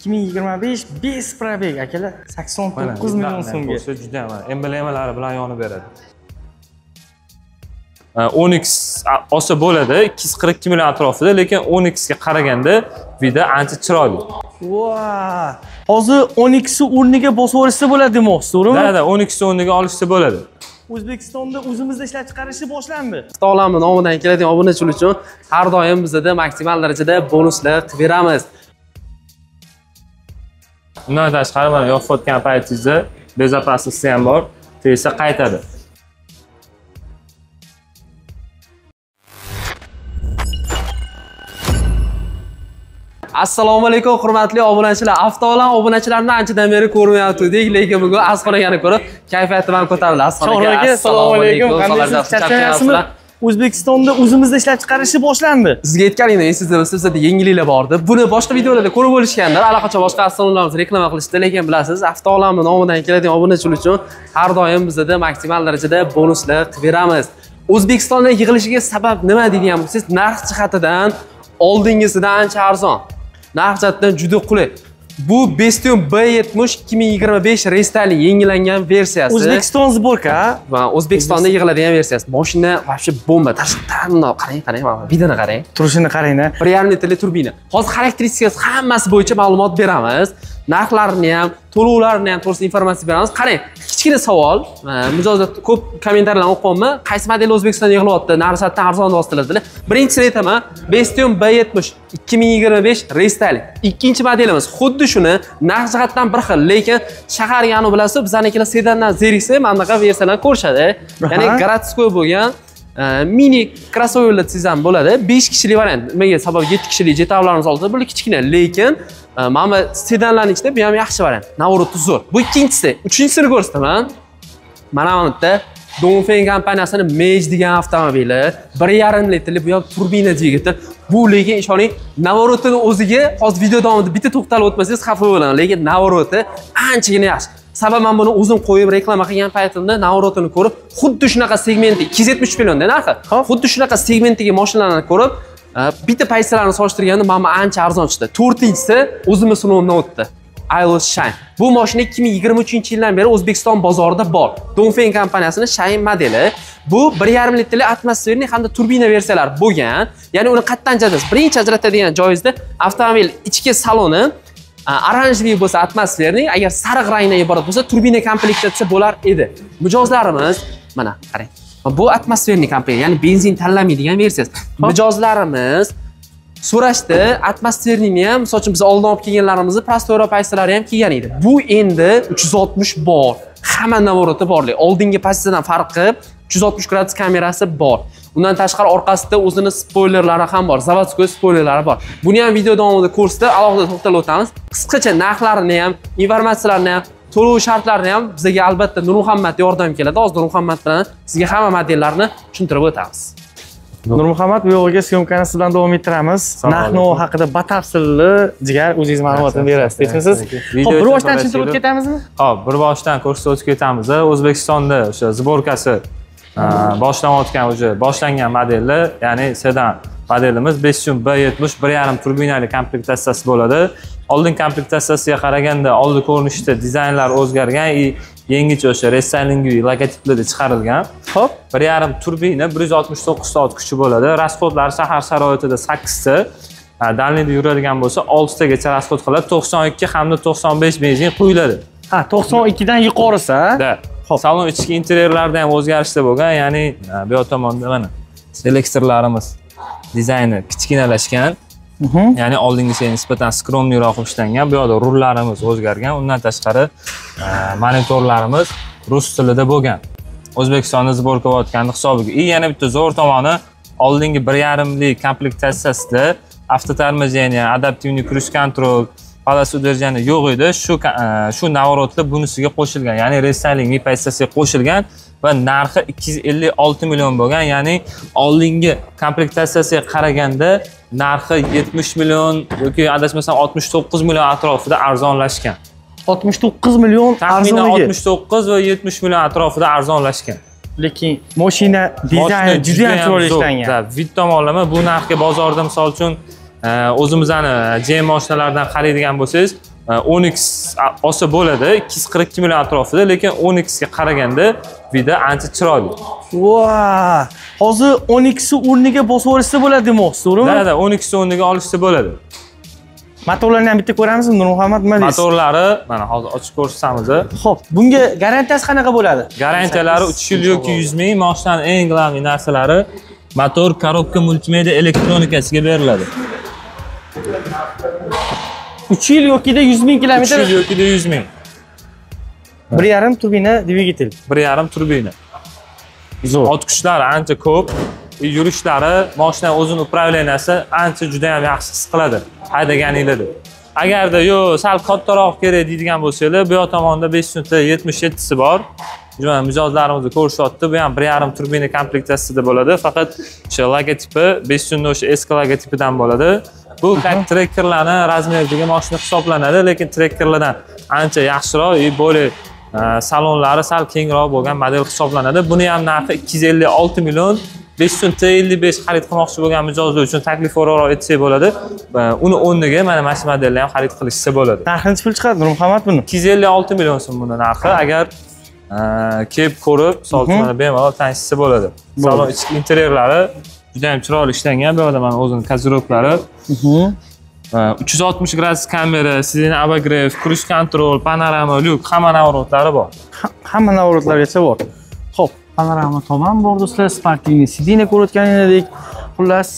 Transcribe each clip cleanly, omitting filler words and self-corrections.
2025 без пробег akalar 89 million so'mga. Juda ham emblemalari bilan yonib beradi. Onix olsa bo'ladi, 242 million atrofida, lekin Onixga qaraganda vida ancha chiroyli. Va hozir Onixni o'rniga bosib olishsa bo'ladi demoqchi, to'g'rimi? Da, Onix o'rniga olishsa bo'ladi. O'zbekistonda o'zimizda ishlab chiqarishi boshlandi. Avtolamni nomidan keladigan obunachilar uchun har doim bizda maksimal darajada bonuslar qilib beramiz. Undan tashqari mana yoqayotgan paytingizda bezopasnosti ham bor, tegsa qaytadi. Assalomu alaykum hurmatli obunachilar. Avtoalam obunachilarni anchadan beri ko'rmayotgandik, lekin bugun Asqar akani ko'rib kayfiyatim ham ko'tarildi. Asqar aka, assalomu alaykum. Qandaysiz? O'zbekistonda o'zimizda ishlab chiqarishi boshlandi. Sizga aytganimdek, esingizda bo'lsa, bizda yangiliklar bor edi. Buni boshqa videolarda ko'rib bo'lishgandir. Allaqachon boshqa avtosalonlarimiz reklama qilishdi, lekin bilasiz, Avtoalamni nomidan keladigan obunachilar uchun har doim bizda maksimal darajada bonuslar qilib beramiz. O'zbekistonda yig'ilishiga sabab nima deydigan bo'lsangiz, narx jihatidan oldingisidan ancha arzon. Narx jihatdan juda qulay. Bu Bestune B70 2025 restayling yangilangan versiyasi. O'zbekiston sborka, va O'zbekistonda yig'iladigan versiyasi. Mashina вообще bomba. Tashqaridan qarang, qarang, mana vidini qarang. Turishini qarang-a. 1.5 litrli turbina. Hozir xarakteristikasi hammasi bo'yicha ma'lumot beramiz. Narxlarini ham, to'lovlarini ham to'g'risida informatsiya beramiz. Qarang, kichkina savol. Mijozlar ko'p kommentariylarni o'qiyapman. Qaysi model O'zbekistonda yig'ilyapti? Narx jihatdan arzon deyapsizlar dedilar. Birinchisini aytaman, Bestune B70 2025 restayling. Ikkinchi modelimiz xuddi shuni, narx jihatdan bir xil, lekin shaharga anu bilasiz, bizanikilar sedandan zeriksa, mana bunaqa versiyalarni ko'rishadi. Ya'ni городской bo'lgan mini crossoverlar desangiz ham bo'ladi. 5 kishilik variant. Nimaga? Sabab 7 kishilik jetavlarimiz oldida, bular kichkina, lekin mana bu sedanlarning ichida bu ham yaxshi variant. Navroti zo'r. Bu ikkinchisi. Uchinchisini ko'rsataman. Mana bu yerda Dongfeng kompaniyasining Mage degan avtomobili, 1.5 litrli, bu ham turbina dvigatel. Bu lekin ishoning, Navrotini o'ziga hozir video davomida bitta to'xtalib o'tmasangiz xafa bo'laman, lekin Navroti anchagina yaxshi. Sabab men buni o'zim qo'yib reklama qilgan paytimda Navrotini ko'rib, xuddi shunaqa segmentda 273 millionda narxi. Xuddi shunaqa segmentdagi mashinalarni ko'rib, bitta paysalarni solishtirganda mana ancha arzon chiqdi. To'rtinchisi o'zimiz sinovdan o'tdi. Aelos Shine. Bu mashina 2023-yildan beri O'zbekiston bozorida bor. Dongfeng kompaniyasining Shine modeli. Bu 1.5 litrli atmosfernik hamda turbina versiyalar bo'lgan. Ya'ni uni qayerdan ajratasiz? Birinchi ajratadigan joyingizda avtomobil ichki saloni oranjeviy bo'lsa atmosfernik, agar sariq rangdan iborat bo'lsa turbina komplektatsiya bo'lar edi. Mijozlarimiz mana qarang. Bu atmosfernik komplekt, ya'ni benzin tanlamaydigan versiyasi. Mijozlarimiz so'rashdi, atmosfernikni ham, misol uchun biz oldin olib kelganlarimizni prostora paysalari ham kelgan edi. Bu endi 360 bor. Hamma navoroti borli. Oldingi pozitsiyadan farqi 360 gradus kamerasi bor. Undan tashqari orqasida o'zini spoilerlari ham bor, zavodskoy spoilerlari bor. Buni ham video davomida ko'rsatib, alohida to'xtalib o'tamiz. Qisqacha narxlarini ham, informatsiyalarni ham, to'lov shartlarini ham bizga albatta Nurmuhammad yordam keladi. Hozir Nurmuhammad bilan sizga hamma modellarni tushuntirib o'tamiz. Nurmuhammad, bu yo'g'iga syomkani siz bilan davom ettiramiz. Narx-navo haqida batafsilli jigar o'zingiz ma'lumotini berasiz. Tinchmisiz? Xo'p, bir boshdan tushuntirib o'tib ketamizmi? Xo'p, bir boshdan ko'rsatib o'tib ketamiz. O'zbekistonda o'sha sborkasi boshlanayotgan, o'sha boshlangan modellar, ya'ni sedan modelimiz Bestune B70 1.5 turbinali komplektatsiyasi bo'ladi. Oldin komplektatsiyasiga qaraganda oldi ko'rinishda dizaynlar o'zgargan, yangicha o'sha restaylingi logotiplarda chiqarilgan. Xo'p, 1.5 turbina 169 soat kuchi bo'ladi. Rasxodlar shahar sharoitida 8 ta, dalniyda yuradigan bo'lsa 6 tagacha rasxod qiladi. 92 hamda 95 benzin quyiladi. Ha, 92 dan yuqorisi, ha? Da. Xo'p, salon ichki interyerlarda ham o'zgarishlar bo'lgan, ya'ni bu yoq tomonda mana selektorlarimiz dizayni kichkinalashgan. Ya'ni oldingisiga nisbatan skromniyroq ishlangan. Bu yoqda rullarimiz o'zgargan. Undan tashqari monitorlarimiz rus tilida bo'lgan. O'zbekistonda sborka bo'layotgani hisobiga. Yana bitta zo'r tomoni, oldingi 1.5lik komplektatsiyasida avtotormozение, adaptivniy cruise control, полоса удержания yo'q edi. Shu navorotlar bunisiga qo'shilgan, ya'ni restayling pozitsiyasiga qo'shilgan va narxi 256 million bo'lgan. Ya'ni oldingi komplektatsiyasiga qaraganda narxi 70 million yoki adashmasam 69 million atrofida arzonlashgan. 69 million arzonligi. 69 va 70 million atrofida arzonlashgan. Lekin mashina dizayni juda ham chiroyli ishlangan. Vid tomonlama bu narxga bozorda misol uchun o'zimizni GM mashinalardan qaraydigan bo'lsangiz, Onix olsa bo'ladi, 242 million atrofida, lekin Onixga qaraganda Vida ancha chiroyli. Va, hozir Onixni o'rniga bosib olishsa bo'ladi demoqchisiz, to'g'rimi? Da, da, Onixni o'rniga olishsa bo'ladi. Motorlarni ham bitta ko'ramizmi, Nurmuhammad, nima deysiz? Motorlari mana hozir ochib ko'rsatamiz. Xo'p, bunga garantiyasi qanaqa bo'ladi? Garantiyalari 3 yil yoki 100 ming. Mashinaning eng главный narsalari motor, korobka, multimedia elektronikasiga beriladi. 3 yil yoki 100 ming kilometr. 3 yil yoki 100 ming. 1.5 turbina dvigatel. 1.5 turbina. Zo'r. Ot kuchlari ancha ko'p, yurishlari, mashina o'zini управленияsi ancha juda ham yaxshi his qiladi haydaganinglarda. Agarda yo sal kattaroq kerak deydigan bo'lsanglar, bu yoq tomonda 5.77si bor. Mana mijozlarimizni ko'rishyapti. Bu ham 1.5 turbina komplektatsiyasida bo'ladi. Faqat o'sha logotipi 5.0 o'sha eski logotipidan bo'ladi. Bu как trekkerlarni razmeridagi mashina hisoblanadi, lekin trekkerlardan ancha yaxshiroq и более salonlari sal kengroq bo'lgan model hisoblanadi. Buni ham narxi 256 million. 5.55 xarid qilmoqchi bo'lgan mijozlar uchun taklif o'roq etsak bo'ladi. Uni o'rniga mana shu modelni ham xarid qilishsa bo'ladi. Narxi necha pul chiqadi Nurmuhammad buni? 256 million so'm buni narxi. Agar kelib ko'rib, mana bemalol tanishsa bo'ladi. Salon ichki interyerlari juda ham chiroyli ishlangan. Bu yerda mana o'zini koziroklari. 360 gradus kamera, сиденье обогрев, круиз контроль, panorama, lyuk, hamma navrotlari bor. Hamma navrotlargacha bor. Xo'p, panorama tomon bor do'stlar, спортивный сиденье ko'rayotganingizdek. Xullas,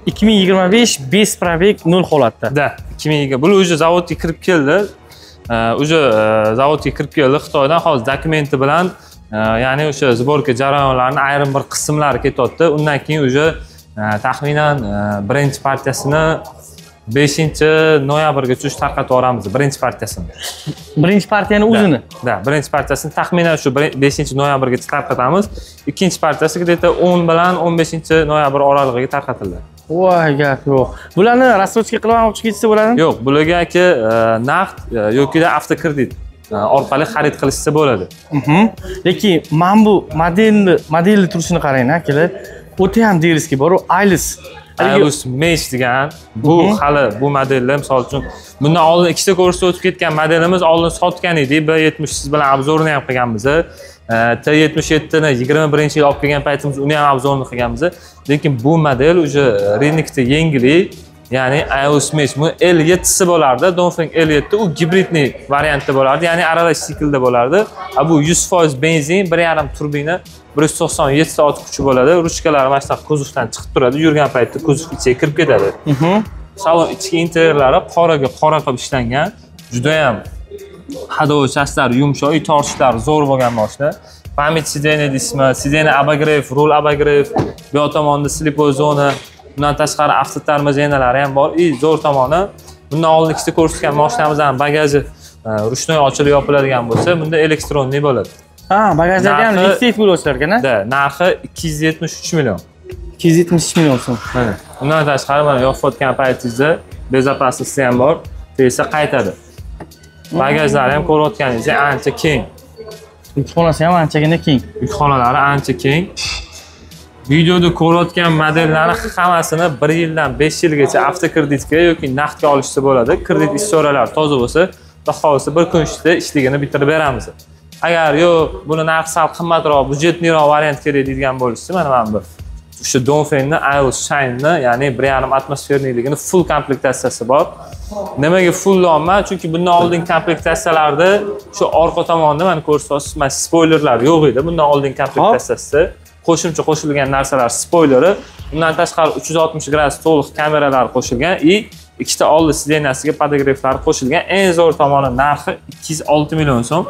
2025 без пробег 0 holatda. Da, 2020. Bu уже zavodga kirib keldi. Уже zavodga kirib keldi Xitoydan. Hozir dokumenti bilan, ya'ni o'sha сборка jarayonlarining ayrim bir qismlari ketyapti. Undan keyin уже taxminan birinchi partiyasini 5-noyabrgacha tarqatib yuboramiz, birinchi partiyasini. Birinchi partiyani o'zini? Da, birinchi partiyasini taxminan shu 5-noyabrgacha tarqatamiz. Ikkinchi partiyasi где-то 10 bilan 15-noyabr oralig'iga tarqatiladi. Voy, gap yo'q. Bularni рассрочка qilib ham olib chiqib ketsa bo'ladimi? Yo'q, bularga aka naqd yoki avtokredit orqali xarid qilishsa bo'ladi. Lekin mana bu modelni turishini qarang, akalar. O'ta ham deriski bor, u Ailus. Ailus Mesh degan bu hali bu modellar, misol uchun bundan oldin ikkita ko'rsatib o'tib ketgan modelimiz oldin sotgan edik. B70 bilan obzorni ham qilganmiz. T77 ni 21-yil olib kelgan paytimiz uni ham obzorni qilganmiz. Lekin bu model уже reytingda yengillik, ya'ni Ailus Mesh bu L7si bo'lardi. Dongfeng L7 u gibridniy variantda bo'lardi, ya'ni aralash siklda bo'lardi. Bu 100% benzin, 1.5 turbina, 197 ta ot kuchi bo'ladi. Ruchkalari mana shunaqa kuzovdan chiqib turadi. Yurgan paytda kuzov ichiga kirib ketadi. Salon ichki interyerlari qoraga qora qilib ishlangan. Juda ham ходовой chashlari yumshoq, tortishlari zo'r bo'lgan mashina. Память сиденья deysizmi, сиденье обогрев, rul обогрев, bu yoq tomonda слепой zona, bundan tashqari avtotormozenalari ham bor. И zo'r tomoni, bundan oldin ikkita ko'rsatgan mashinamizning bagaji ручной ochilib yopiladigan bo'lsa, bunda elektronli bo'ladi. Ha, bagajlarda ham lift bo'lib ochilar ekan, a? Da, narxi 273 million. 273 million so'm. Mana, undan tashqari mana yopayotgan paytingizda bezopasности ham bor, tegsa qaytadi. Bagajlari ham ko'rayotganingizdek ancha keng. Yukxonasi ham anchagina keng. Yukxonalari ancha keng. Videoda ko'rayotgan modellarni hammasini 1 yildan 5 yilgacha avtokreditga yoki naqdga olishsa bo'ladi. Kredit istoralari toza bo'lsa, xudo xohlasa bir kun ichida ishligini bitirib beramiz. Agar yo'q, buni narxi sal qimmatroq, byudjetliroq variant kerak deydigan bo'lsa, mana bu o'sha Dongfengni Ailus Shine'ni, ya'ni 1.5 atmosfernikligini full komplektatsiyasi bor. Nimaga full deyapman? Chunki bundan oldin komplektatsiyalarda shu orqa tomonda mana ko'rsangiz, mana spoilerlar yo'q edi. Bundan oldin komplektatsiyasida qo'shimcha qo'shilgan narsalar spoileri, undan tashqari 360 gradus to'liq kameralar qo'shilgan и ikkita oldi sideniyasiga podogreflar qo'shilgan. Eng zo'r tomoni narxi 206 million so'm.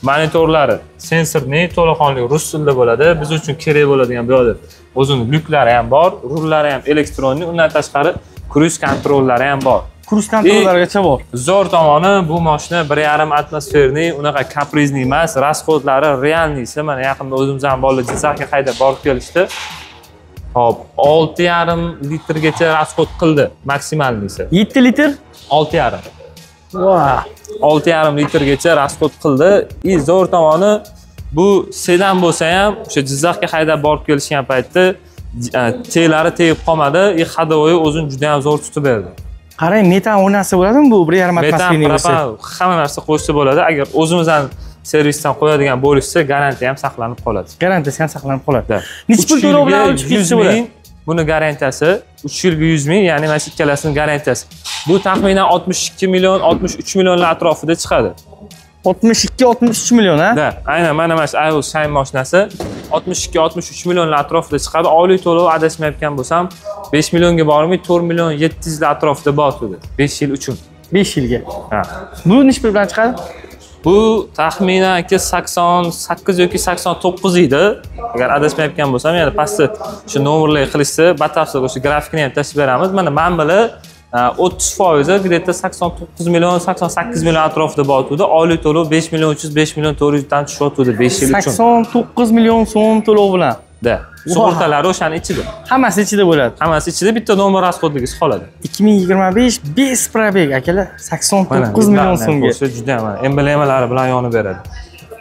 Monitorlari sensorli, to'laqonli rus tilida bo'ladi. Biz uchun kerak bo'ladigan bu yerda o'zini lyuklari ham bor, rullari ham elektronli, undan tashqari kruiz kontrollari ham bor. Kruiz kontrollarigacha bor. Zo'r tomoni bu mashina 1.5 atmosferniy, unaqa kaprizniy emas, rasxodlari realniysi. Mana yaqinda o'zimiz ham bolalar Jizzaxga haydab borib kelishdi. Hop, 6.5 litrgacha rasxod qildi maksimalniysi. 7 litr? 6.5. Vah. 6.5 litrgacha rasxod qildi. I zo'r tomoni bu sedan bo'lsa ham o'sha Jizzaxga haydab borib kelishgan paytda telari tegib qolmadi, i ходовой o'zini juda ham zo'r tutib berdi. Qarang, metan o'rnatsa bo'ladimi bu 1.5 Metan, atmosferani bo'lsa? Propan hamma narsa qo'shsa bo'ladi. Agar o'zimizdan servisdan qo'yadigan bo'lishsa, garantiya ham saqlanib qoladi. Garantiyasi ham saqlanib qoladi. Da. Necha pul Uch to'lov bilan yilga olib chiqib 100 ketsa bo'ladi? ming, buni garantiyasi 3 yilga 100 ming, ya'ni mana shu ikkalasining garantiyasi. Bu taxminan 62 million, 63 millionlar atrofida chiqadi. 62-63 million, ha? Da, aynan mana shu Ayvuz Shine mashinasi 62-63 millionlar atrofida chiqadi. Oylik to'lov adashmayotgan bo'lsam 5 millionga bormay 4 million 700 lar atrofida bor edi 5 yil uchun. 5 yilga. Ha. Bu necha pul bilan chiqadi? Bu taxminan aka 88 yoki 89 edi. Agar adashmayotgan bo'lsam, ya'ni pastda shu nomerlarga qilishsa, batafsil o'sha grafikni ham tashlab beramiz. Mana bilan 30% где-то 89 million, 88 million atrofida bor edi. Oylik to'lov 5 million 300, 5 million 400 dan tushyotgandi 5 yil uchun. 89 million so'm to'lov bilan. Da. Sug'urtalari o'shani ichida. Hammasi ichida bo'ladi. Hammasi ichida, bitta nomer расход ligisi qoladi. 2025 без пробег akalar, 89 million so'mga. O'sha juda ham emblemalari bilan yonib beradi.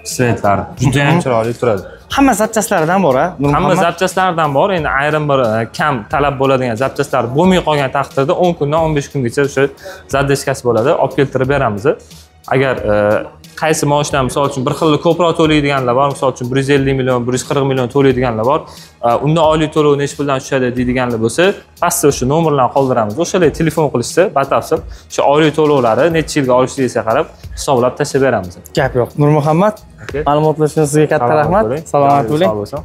Свет lari juda ham chiroyli turadi. Hamma запчасть laridan bor, ha? Hamma Nurmuhammad? запчасть laridan bor. Endi ayrim bir kam talab bo'ladigan запчасть lar bo'lmay qolgan taqdirda 10 kundan 15 kungacha o'sha задержка si bo'ladi, olib keltirib beramiz. Agar qaysi mashina, misol uchun, bir xil ko'proq to'laydiganlar bor, misol uchun 150 million, 140 million to'laydiganlar bor. Unda oylik to'lov nechi puldan tushadi deydiganlar bo'lsa, pastda o'sha nomerlarni qoldiramiz. O'shalar telefon qilishsa, batafsil o'sha oylik to'lovlari necha yilga olishligiga qarab hisoblab tashlab beramiz. Gap yo'q. Nurmuhammad, Aka. ma'lumotlar uchun sizga katta Salomat rahmat. bo'ling. Salomat bo'ling. Sog' bo'lsin.